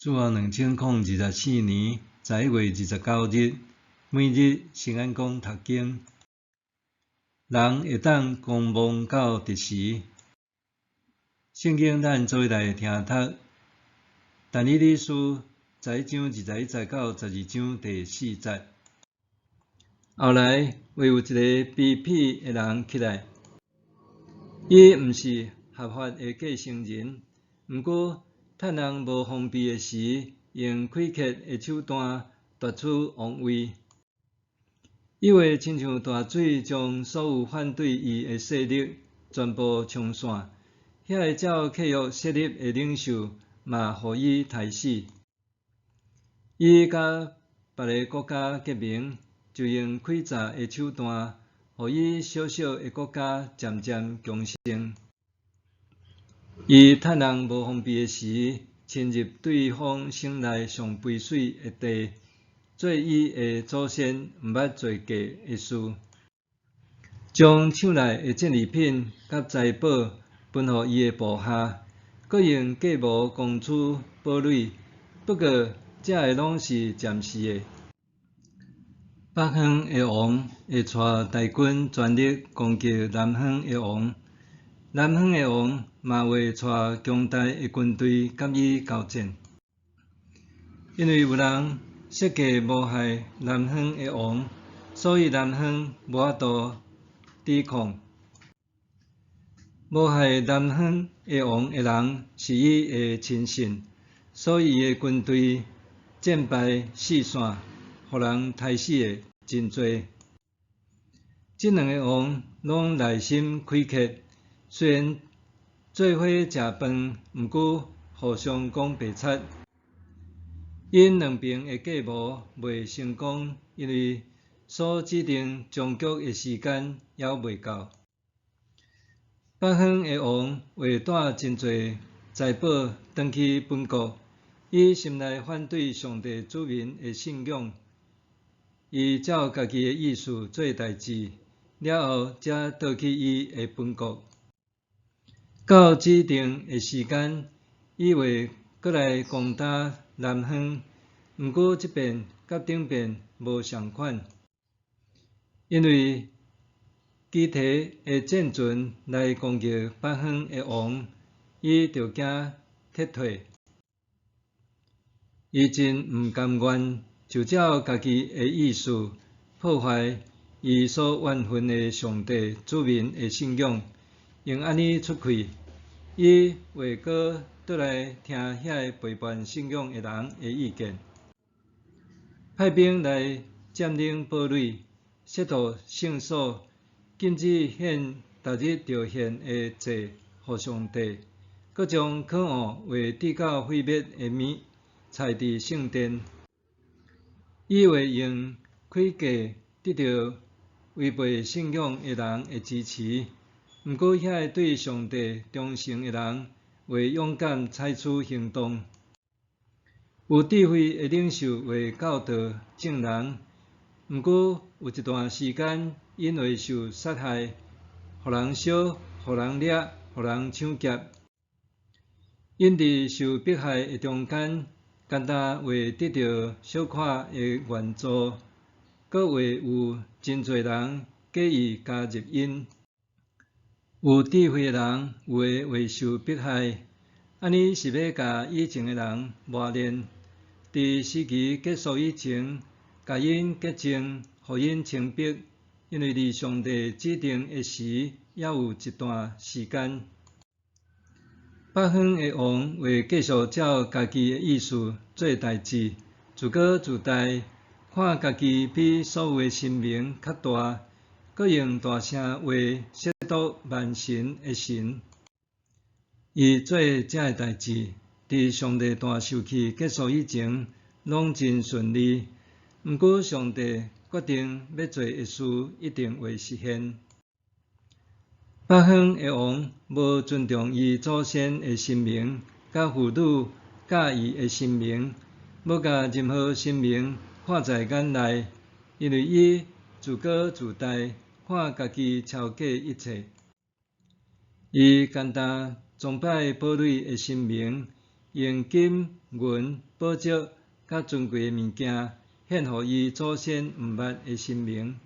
主後2024年11月29日，每日新安講讀經，人會當觀望到佇時。聖經咱做伙來聽讀，但以理書11章21節到12章第4節。後來，會有一个卑鄙的人起來，伊毋是合法的繼承人，毋過趁人無防備的時，用詭計的手段奪取王位。伊會親像大水將所有反對伊的勢力全部沖散。遐个照契約設立的領袖嘛，予伊刣死。伊佮別个國家結盟，就用詭詐的手段，予伊小小的國家漸漸強盛。伊趁人無防備的時，侵入對方省內上肥媠的地，做伊的祖先毋捌做過的事，將搶來的戰利品佮財寶分予伊的部下，閣用計謀攻取堡壘。不過，這个攏是暫時的。北方的王會帶大軍全力攻擊南方的王，南方的王嘛會帶強大的軍隊佮伊交戰。因為有人設計謀害南方的王，所以南方無法度抵抗。謀害南方的王的人是伊的親信，所以伊的軍隊戰敗四散，予人刣死的真濟。這兩个王攏內心詭譎，雖然做伙食飯，毋過互相講白賊。𪜶兩爿的計謀未成功，因為所指定終局的時間猶未到。北方的王會帶真濟財寶轉去本國，伊心內反對上帝子民的信仰，伊照家己的意思做代誌，了後才倒去伊的本國。到指定的時間，伊會閣來攻打南方，毋過這遍佮頂遍無仝款，因為其提的戰船來攻擊北方的王，伊就驚撤退。伊真毋甘願，就照家己的意思破壞伊所怨恨的上帝子民的信仰，用按呢出氣，伊會閣倒來聽遐个背叛信仰的人的意見，派兵來佔領堡壘，褻瀆聖所，禁止獻逐日著獻的祭予上帝，閣將可惡會致到毀滅的物跙佇聖殿。伊會用詭計得著違背信仰的人的支持，毋過遐个對上帝忠誠的人會勇敢採取行動。有智慧的領袖會教導眾人，毋過有一段時間，𪜶會受殺害，予人燒，予人掠，予人搶劫。𪜶佇受迫害的中間，干焦會得著小可的援助，閣會有真濟人假意加入𪜶。有智慧的人有的會受迫害，按呢是欲共以前的人磨練，佇時期結束以前，共𪜶潔淨，予𪜶清白，因為離上帝指定的時，猶有一段時間。北方的王會繼續照家己的意思做代誌，自高自大，看家己比所有的神明較大，閣用大聲話褻瀆萬神的神。伊做這个代誌，佇上帝大受氣結束以前，攏真順利。毋過上帝決定欲做的事，一定會實現。北方的王無尊重伊祖先的神明，佮婦女佮意的神明，無共任何神明看在眼內，因為伊自高自大，看家己超過一切。伊干焦崇拜堡壘的神明，用金銀、寶石佮尊貴的物件，獻予伊祖先毋捌的神明。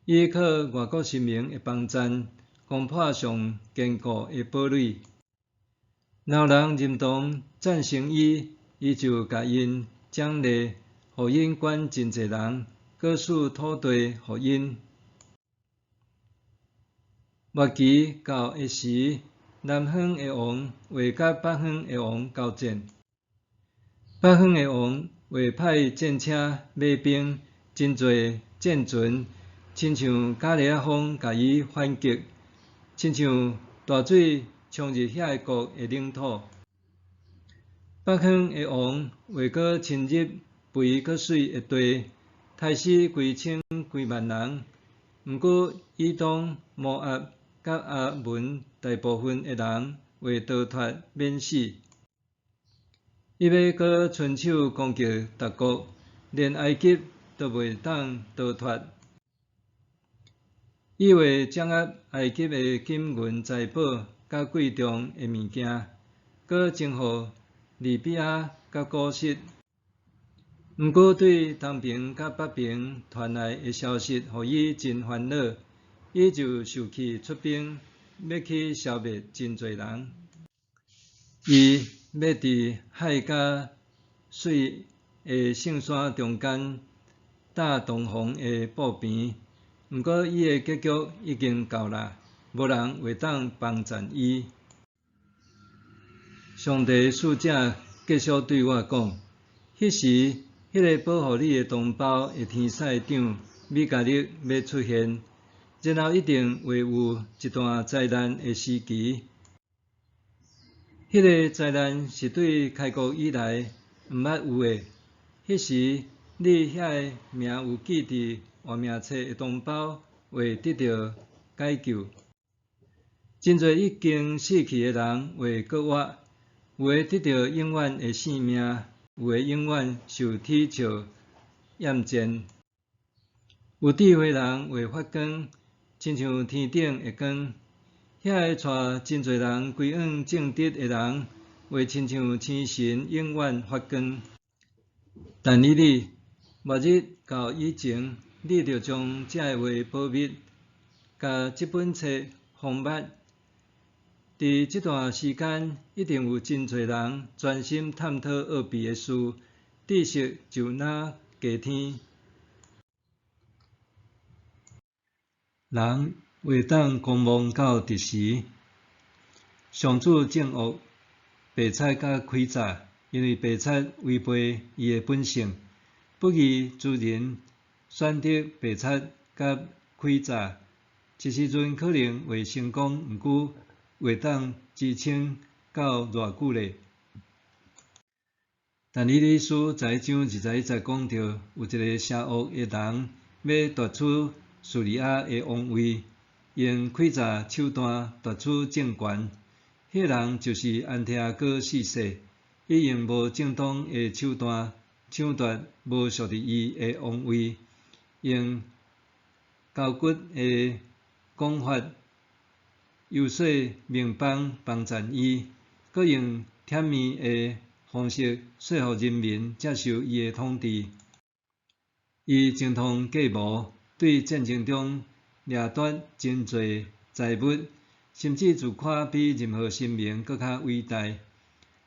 伊靠外國神明的幫贊，攻破上堅固的堡壘。若有人認同贊成伊，伊就共𪜶獎勵，予𪜶管真濟人，閣賜土地予𪜶。末期到的時，南方的王會佮北方的王交戰。北方的王會派戰車、馬兵、真濟戰船，親像加利亞風共伊反擊，親像大水沖入遐個國的領土。北方的王會閣侵入肥閣媠的地，刣死幾千幾萬人。毋過以東、摩押佮亞捫大部分的人會逃脫免死。伊欲閣伸手攻擊別國，連埃及都袂當逃脫。伊會掌握埃及的金銀財寶佮貴重的物件，閣征服利比亞佮古實。毋過對東爿佮北爿傳來的消息，予伊真煩惱，伊就受氣出兵，欲去消滅真濟人。伊欲佇海佮水的聖山中間搭東方的步兵，毋過伊的結局已經到啦，無人會當幫贊伊。上帝使者繼續對我講：彼時，彼个保護你的同胞的天使長米迦勒欲出現，然後一定會有一段災難的時期。彼个災難是對開國以來毋捌有的。彼時，你遐个名有記佇活命冊的同胞會得著解救。真濟已經死去的人會閣活，有的得著永遠的性命，有的永遠受恥笑厭賤。有智慧人會發光，親像天頂的光；遐個帶真濟人歸向正直的人，會親像星辰永遠發光。但以理，末日到以前，你著將這个話保密，共這本冊封密。佇這段時間，一定有真濟人專心探討奧秘的事，知識就若加添。人會當狂妄到佇時，上主憎惡白賊佮詭詐，因為白賊違背伊的本性。不義之人選擇白賊佮詭詐，一時陣可能會成功，毋過會當支撐到偌久咧？但以理書十一章21節講著，有一个邪惡的人欲奪取敘利亞的王位，用詭詐手段奪取政權。彼个人就是安提阿哥四世，伊用無正當的手段搶奪無屬佇伊的王位，用狡譎的講法遊說盟邦幫贊伊，閣用甜蜜的方式說服人民接受伊的統治。伊精通計謀，對戰爭中掠奪真濟財物，甚至自誇比任何神明閣較偉大。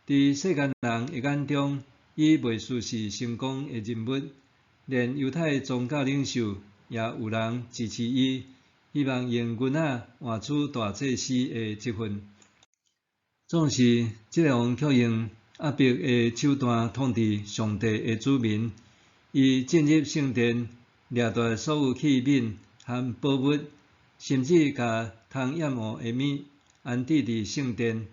佇世間人的眼中，伊袂輸是成功的人物，連猶太宗教領袖也有人支持伊，希望用銀仔換取大祭司的職分。總是，這个王卻用壓迫的手段統治上帝的子民。伊進入聖殿，掠奪所有器皿和寶物，甚至共通厭惡的物安置佇聖殿。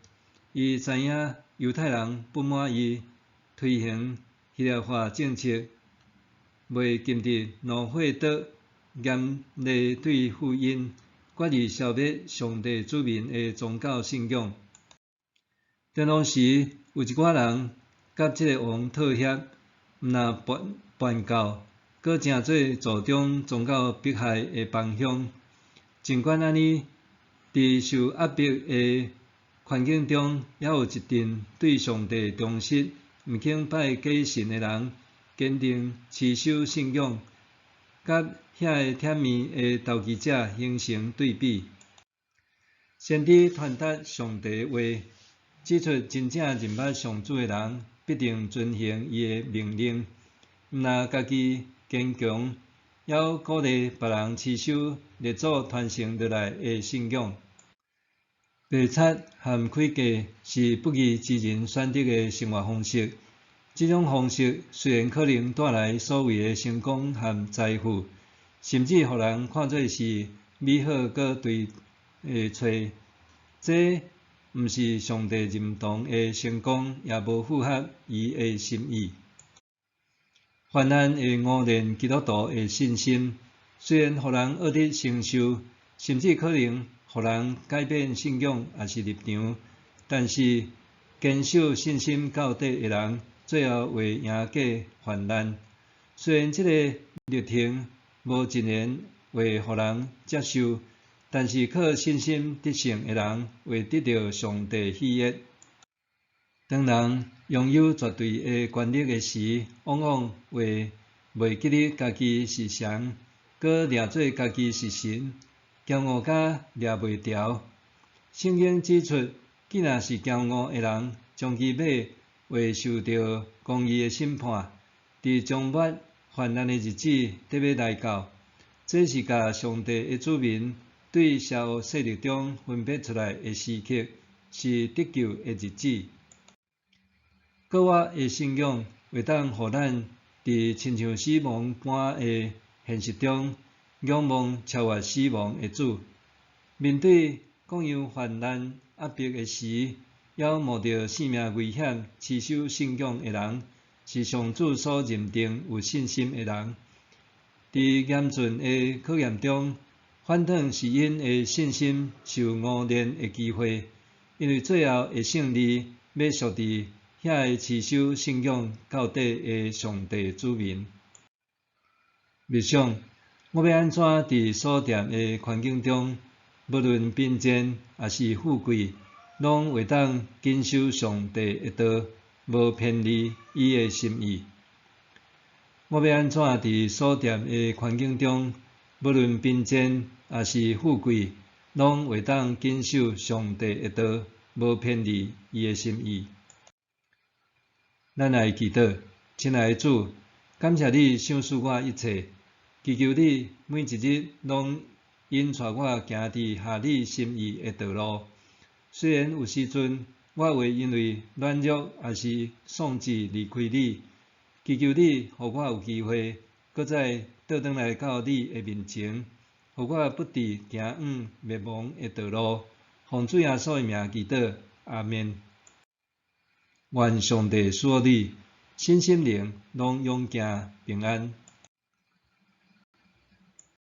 伊知影猶太人不滿伊推行希臘化政策，袂禁得惱火倒嚴厲對付𪜶，決意消滅上帝子民的宗教信仰。當當時有一寡人佮這个王妥協，毋若叛叛教，閣成做助長宗教迫害的幫兇。儘管按呢，佇受壓迫的環境中，猶有一陣對上帝忠實、毋肯拜假神的人，堅定持守信仰，佮遐个忝命的投機者形成對比。先知傳達上帝話，指出真正認捌上主的人，必定遵行伊的命令，毋但家己堅強，猶鼓勵別人持守列祖傳承落來的信仰。白賊和詭計是不義之人選擇的生活方式。這種方式雖然可能帶來所謂的成功和財富，甚至予人看做是美好閣對的揣，這毋是上帝認同的成功，也無符合伊的心意。患難會磨練基督徒的信心，雖然予人惡得承受，甚至可能予人改變信仰抑是立場，但是堅守信心到底的人，最後會贏過患難。雖然這個歷程無盡然會予人接受，但是靠信心得勝的人會得著上帝喜悅。當人擁有絕對的權力的時，往往會袂記得家己是誰，閣掠做家己是神，驕傲甲掠袂牢。聖經指出，既若是驕傲的人，終其尾會受著公義的審判。佇終末患難的日子得欲來到，這是共上帝的子民對邪惡勢力中分別出來的時刻，是得救的日子。閣活的信仰會當予咱佇親像死亡般的現實中，仰望超越死亡的主。面對各樣患難壓迫的時，猶冒著性命危險持守信仰的人，是上主所認定有信心的人。佇嚴峻的考驗中，反轉是𪜶的信心受磨練的機會，因為最後的勝利欲屬佇遐个持守信仰到底的上帝子民。默想，我欲按怎佇所踮的環境中，無論貧賤抑是富貴，攏會當謹守上帝的道，無偏離伊的心意。我欲按怎佇所踮的環境中，無論貧賤抑是富貴，攏會當謹守上帝的道，無偏離伊的心意。咱來祈禱，親愛的主，感謝你賞賜我一切，祈求你每一日攏引帶我行佇合你心意的道路。雖然有時陣我會因為軟弱抑是喪志離開你，祈求你予我有機會，閣再倒轉來到你的面前，予我不致行往滅亡的道路。奉主耶穌的名祈禱，阿們。願上帝賜福你，身心靈攏勇健平安。